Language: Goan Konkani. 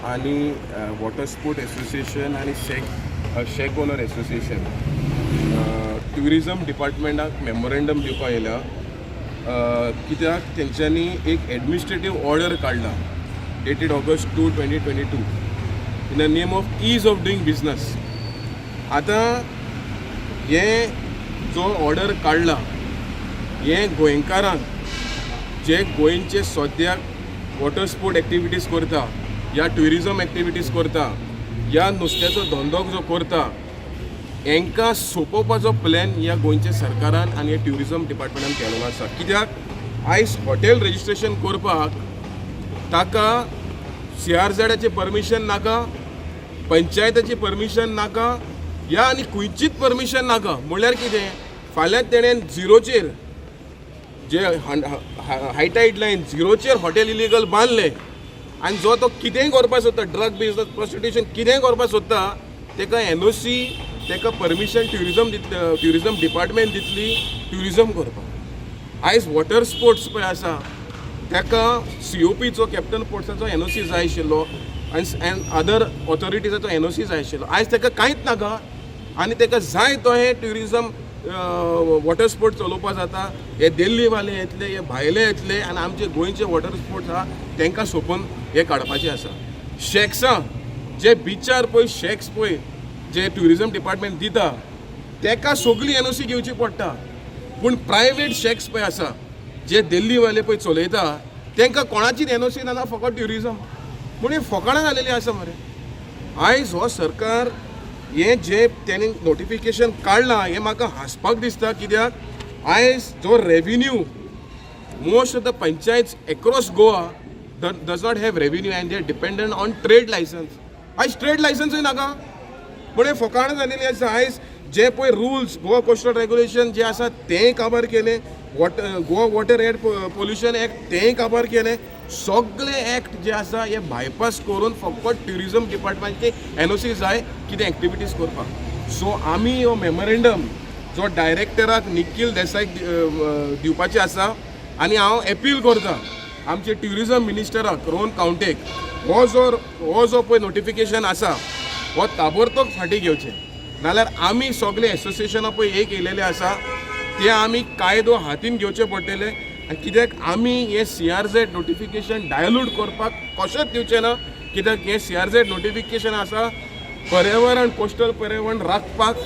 आनी वॉटर स्पोर्ट एसोसिएशन आनी शॅक ओनर एसोसिएशन ट्युरिजम डिपार्टमेंटाक मेमोरेंडम दिवपाक येयल्या, कित्याक तेंच्यांनी एक एडमिनिस्ट्रेटीव ऑर्डर काडला dated August 2, 2022 in the name of ease of doing business. आतां हें जो ऑर्डर काडला, हें गोंयकारांक जे गोंयचे सद्याक वॉटर स्पोर्ट एक्टिविटीज करता या ट्युरिजम एक्टिविटीज करता या नुस्त्याचो धंदो जो करता, हेंकां सोंपोवपाचो प्लॅन ह्या गोंयच्या सरकारान आनी ह्या ट्युरिजम डिपार्टमेंटान केलेलो आसा. कित्याक आयज हॉटेल रजिस्ट्रेशन करपाक ताका सीआरझेडाचें परमिशन नाका, पंचायताची परमिशन नाका या आनी खंयचीच परमिशन नाका. म्हणल्यार कितें, फाल्यां तेणेन झिरोचेर जे हाय टायड लायन झिरोचेर हॉटेल इलिगल बांदलें आनी जो तो कितेंय करपाक सोदता, ड्रग बिजनस, प्रोस्टिट्यूशन, कितेंय करपाक सोदता, ताका एनओसी, ताका परमिशन ट्युरिजम दितले, ट्युरिजम डिपार्टमेंट दितली ट्युरिजम करपाक. आयज वॉटर स्पोर्ट्स पळय आसा, ताका सीओपीचो, कॅप्टन पोर्ट्साचो एनओसी जाय आशिल्लो आनी एंड अदर ऑथॉरिटीजाचो एनओसी जाय आशिल्लो. आयज ताका कांयच नाका आनी ताका जाय तो हे ट्युरिजम वॉटर स्पोर्ट चलोवपाक जाता. हे दिल्लीवाले येतले, हे भायले येतले आनी आमचे गोंयचे वॉटर स्पोर्ट्स आहा तांकां सोंपोवन हे काडपाचे आसा. शॅक्सां जे बिचार पळय, शॅक्स पळय जे ट्युरिजम डिपार्टमेंट दिता, ताका सगळी एनओसी घेवची पडटा. पूण प्रायवेट शॅक्स पळय आसा, जे दिल्लीवाले पळय चलयता, तांकां कोणाचीच एनओसी ना, फकत ट्युरिजम. पूण ही फकाणां जालेली आसा मरे. आयज हो सरकार हें जे तेणी नोटिफिकेशन काडलां, हें म्हाका हांसपाक दिसता. कित्याक आयज जो revenue, most of the panchayats across Goa does not have revenue and they are dependent on trade license. आयज ट्रेड लायसन्सूय नाका, पूण हें फकाणां जालेलीं आसा. आयज जे पळय रुल्स, गोवा कोस्टल रेग्युलेशन जे आसा तेंय काबार केलें, Goa Water Air Pollution Act तेंय काबार केलें. सगळे एक्ट जे आसा हे बायपास करून फकत ट्युरिजम डिपार्टमेंटची एनओसी जाय कितें एक्टिविटीज करपाक. सो आमी हो मेमोरेंडम जो डायरेक्टराक निखील देसाईक दिवपाचें आसा आनी हांव एपील करता आमचे ट्युरिजम मिनिस्टराक रोहन खंवटेक, हो जो पळय नोटिफिकेशन आसा हो ताबडतोब फाटीं घेवचें, नाल्यार आमी सगळे एसोसिएशनां पळय एक येयलेले आसा ते आमी कायदो हातीन घेवचे पडटले. आनी कित्याक आमी हे सीआरझेड नोटिफिकेशन डायल्यूट करपाक कशेंच दिवचें ना. कित्याक हे सीआरझेड नोटिफिकेशन आसा पर्यावरण, कोस्टल पर्यावरण राखपाक.